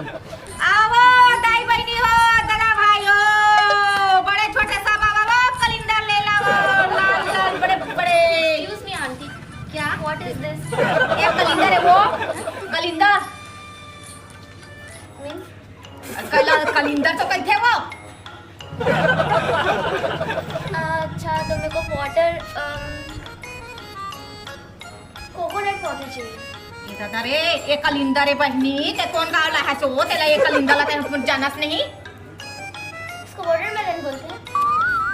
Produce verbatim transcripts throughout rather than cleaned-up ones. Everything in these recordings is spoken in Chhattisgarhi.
आवो, दाई बहिनी हो, दादा भाई हो, बड़े छोटे सब आवो, कलिंदर ले लावो, लाल लाल बड़े बड़े। Excuse me aunty, क्या? What is this? ये कलिंदर है वो, कलिंदर। Means? कल-, कलिंदर तो कहिथे वो। अच्छा, तो मेरे को water, अम, कोकोनट वाटर चाहिए। ये दादा रे, ये कलिंदर है बहिनी, ते कोन गाँव ला है सो, तेला ये कलिंदर ला ते हम जानस नहीं। इसको वाटरमेलन बोलते हैं।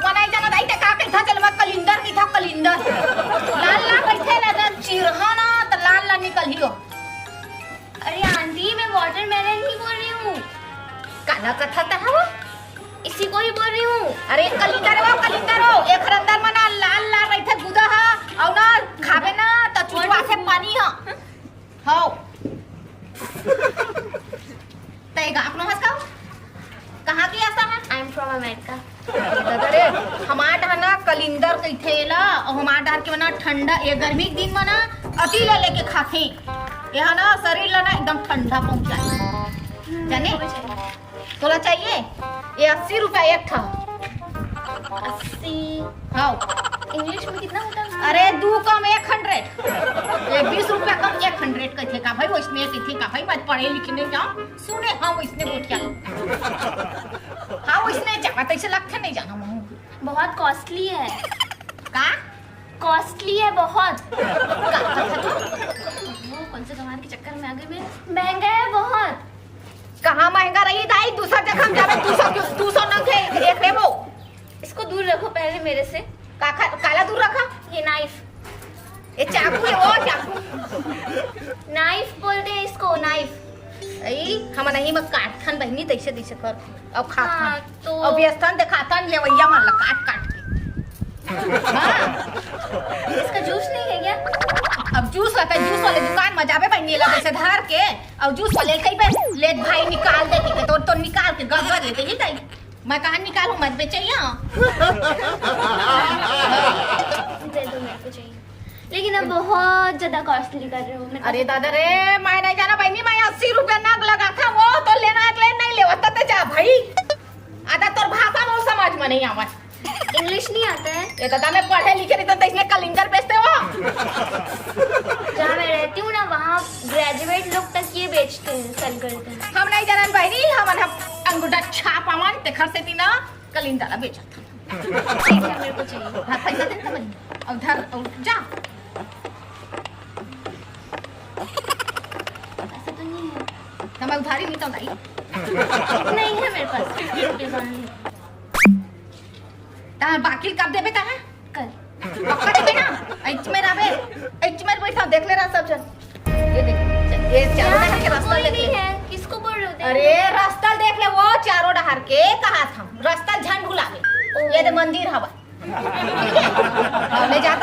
वो नहीं जाना दाई, ते का कहिथा, चल मैं कलिंदर कहिथा, कलिंदर। लाल लाल कहिथे ना, जब चिरहा ना, त लाल लाल निकलही हो। अरे आंटी, मैं वाटरमेलन ही बोल रही हूँ। काला कथा ता है वो? इसी को ही बोल रही हूँ। अरे कलिंदर हो, कलिंदर हो, एखर अंदर म ना लाल लाल रहिथे गुदा ह, अउ ना खाबे ना त चुचुआ से पानी ह। हौ। तै गाँव के नोहस का? कहाँ के आसा है? I am from America। दादा रे, हमार डहर ना कलिंदर कहिथे एला, अउ हमार डहर के ना ठंडा, ये गर्मी के दिन म ना अति ले लेके खाथे। ये ह ना शरीर ला ना एकदम ठंडा पहुँचाए। जाने? तोला चाहिए? ये अस्सी रुपया एक ठा। अस्सी। हाँ। इंग्लिश में कितना होता है? अरे, दू कम एक हंड्रेड। ये बीस रुपया कम एक हंड्रेड कहिथे का भाई, वइसने कहिथे का भाई, मैं पढ़े लिखे नहीं जाऊँ, सुने, हाँ, वइसने बोल क्या? हाँ, वइसने जाना, तइसे लगथे नहीं जाना, मैं। बहुत कॉस्टली है। का? कॉस्टली है बहुत। वो कौन से गंवार के चक्कर में आ गई मैं? महंगा है बहुत। कहाँ महंगा रही दाई, दूसर जगह हम जाबे, दू सौ, दू सौ नग है, एक लेबो। इसको दूर रखो पहले मेरे से। का, का, काला दूर रखा? ये नाइफ। ये चाकू है, वो चाकू। नाइफ बोलते हैं इसको, नाइफ। अई, हम नहीं, मैं काटथन बहिनी, तइसे, तइसे कर। अब खाथन। हाँ, तो अब व्यस्तन देखाथन, लेवैया मन ला काट, काट के। हाँ। इसका जूस नहीं है क्या? अब जूस ला, तै जूस वाले दुकान में जाबे बहिनी, एला तइसे धर के, अब जूस वाले कहिबे, "ले भाई, निकाल दे," के, तो, तो निकाल के गदगद ले देही तई। मैं कहाँ निकालूं, मत बेचैया। दे दो, मेरे को चाहिए। लेकिन अब बहुत ज्यादा कॉस्टली कर रहे हो, मेरे को अरे दादा रे, मैं नहीं जाना बहिनी, मैं अस्सी रुपया नग लगा था, वो तो लेना है, ले नहीं लेवा, तब जा भाई। आधा तोर भाषा वो समझ में नहीं आवा। इंग्लिश नहीं आता है? ये दादा, मैं पढ़े लिखे नहीं तो इसमें कलिंदर बेचते हो। जहाँ मैं रहती हूँ ना, वहाँ ग्रेजुएट लोग तक ये बेचते हैं, सेल करते हैं। हम नहीं जानन बहिनी, हमन ह अंगूठा छाप आवन, तेखर सेती ना कलिंदर ला बेचत हन। ठीक है, मेरे को चाहिए। हाँ, पैसा दे ना बहिनी। अब धर, अब जा। पैसा तो नहीं है। तो मैं उधारी नहीं तो नहीं। नहीं है मेरे पास, फिफ्टी रुपीज वाला नहीं। ता बाकी कब देबे ता? कल। पक्का देबे ना? एच में रहबे, एच में बैठा, देख ले रहा सब जन। ये देख, ये चारों यहाँ डहर पे के रास्ता कोई देख नहीं ले। है, किसको बोल रहे हो? अरे, रास्ता देख ले, वो चारों डहर के कहा था, रास्ता झन भुलावे। ओ। ये दे मंदिर हवा। हाँ, ले जा